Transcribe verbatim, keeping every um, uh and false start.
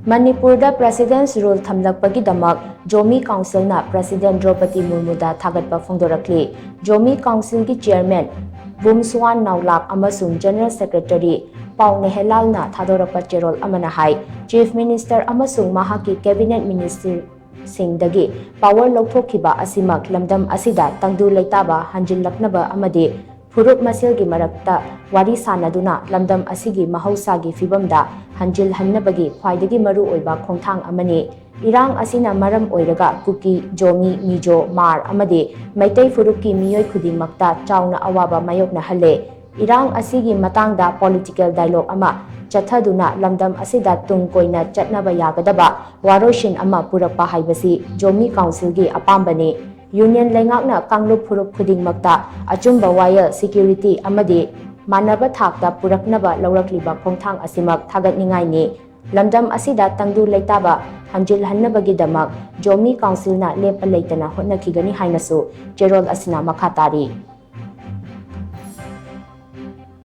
ꯃꯅꯤꯄꯨꯔꯗ President's Rule ꯊꯝꯂꯛꯄꯒꯤꯗꯃꯛ Zomi ꯀꯥꯎꯟꯁꯤꯜꯅ President ꯗ꯭ꯔꯧꯄꯗꯤ ꯃꯨꯔꯃꯨꯗ ꯊꯥꯒꯠꯄ ꯐꯣꯡꯗꯣꯔꯛꯂꯤ꯫ ꯖꯣꯃꯤ ꯀꯥꯎꯟꯁꯤꯜꯒꯤ Chairman ꯕꯨꯝꯁꯨꯋꯥꯟ ꯅꯥꯎꯂꯥꯛ ꯑꯃꯁꯨꯡ General Secretary ꯄꯥꯎ ꯅꯦꯍꯦꯂꯥꯜꯅ ꯊꯥꯗꯣꯔꯛꯄ ꯆꯦꯔꯣꯜ ꯑꯃꯅ ꯍꯥꯏ, Chief Minister ꯑꯃꯁꯨꯡ ꯃꯍꯥꯛꯀꯤ Cabinet Minister ꯁꯤꯡꯗꯒꯤ power ꯂꯧꯊꯣꯛꯈꯤꯕ ꯑꯁꯤꯃꯛ ꯂꯝꯗꯝ ꯑꯁꯤꯗ ꯇꯪꯗꯨ ꯂꯩꯇꯥꯕ ꯍꯟꯖꯤꯜꯂꯛꯅꯕ ꯑꯃꯗꯤ ꯐꯨꯔꯨꯞ ꯃꯁꯦꯜꯒꯤ ꯃꯔꯛꯇ ꯋꯥꯔꯤ ꯁꯥꯅꯗꯨꯅ ꯂꯝꯗꯝ ꯑꯁꯤꯒꯤ ꯃꯍꯧꯁꯥꯒꯤ ꯐꯤꯕꯝꯗ ꯍꯟꯖꯤꯜꯍꯟꯅꯕꯒꯤ ꯈ꯭ꯋꯥꯏꯗꯒꯤ ꯃꯔꯨꯑꯣꯏꯕ ꯈꯣꯡꯊꯥꯡ ꯑꯃꯅꯤ꯫ ꯏꯔꯥꯡ ꯑꯁꯤꯅ ꯃꯔꯝ ꯑꯣꯏꯔꯒ ꯀꯨꯀꯤ, ꯖꯣꯃꯤ, ꯃꯤꯖꯣ, ꯃꯥꯔ ꯑꯃꯗꯤ ꯃꯩꯇꯩ ꯐꯨꯔꯨꯞꯀꯤ ꯃꯤꯑꯣꯏ ꯈꯨꯗꯤꯡꯃꯛꯇ ꯆꯥꯎꯅ ꯑꯋꯥꯕ ꯃꯥꯌꯣꯛꯅꯍꯜꯂꯦ꯫ ꯏꯔꯥꯡ ꯑꯁꯤꯒꯤ ꯃꯇꯥꯡꯗ political dialogue ꯑꯃ ꯆꯠꯊꯗꯨꯅ ꯂꯝꯗꯝ ꯑꯁꯤꯗ ꯇꯨꯡ ꯀꯣꯏꯅ ꯆꯠꯅꯕ ꯌꯥꯒꯗꯕ ꯋꯥꯔꯣꯏꯁꯤꯟ ꯑꯃ ꯄꯨꯔꯛꯄ ꯍꯥꯏꯕꯁꯤ ꯖꯣꯃꯤ ꯀꯥꯎꯟꯁꯤꯜꯒꯤ ꯑꯄꯥꯝꯕꯅꯤ꯫ Union ꯂꯩꯉꯥꯛꯅ ꯀꯥꯡꯂꯨꯞ ꯐꯨꯔꯨꯞ ꯈꯨꯗꯤꯡꯃꯛꯇ ꯑꯆꯨꯝꯕ ꯋꯥꯌꯦꯜ, security ꯑꯃꯗꯤ ꯃꯥꯟꯅꯕ ꯊꯥꯛꯇ ꯄꯨꯔꯛꯅꯕ ꯂꯧꯔꯛꯂꯤꯕ ꯈꯣꯡꯊꯥꯡ ꯑꯁꯤꯃꯛ ꯊꯥꯒꯠꯅꯤꯡꯉꯥꯏꯅꯤ꯫ ꯂꯝꯗꯝ ꯑꯁꯤꯗ ꯇꯪꯗꯨ ꯂꯩꯇꯥꯕ ꯍꯟꯖꯤꯜꯍꯟꯅꯕꯒꯤꯗꯃꯛ ꯖꯣꯃꯤ ꯀꯥꯎꯟꯁꯤꯜꯅ ꯂꯦꯞꯄ ꯂꯩꯇꯅ ꯍꯣꯠꯅꯈꯤꯒꯅꯤ ꯍꯥꯏꯅꯁꯨ ꯆꯦꯔꯣꯜ ꯑꯁꯤꯅ ꯃꯈꯥ ꯇꯥꯔꯤ꯫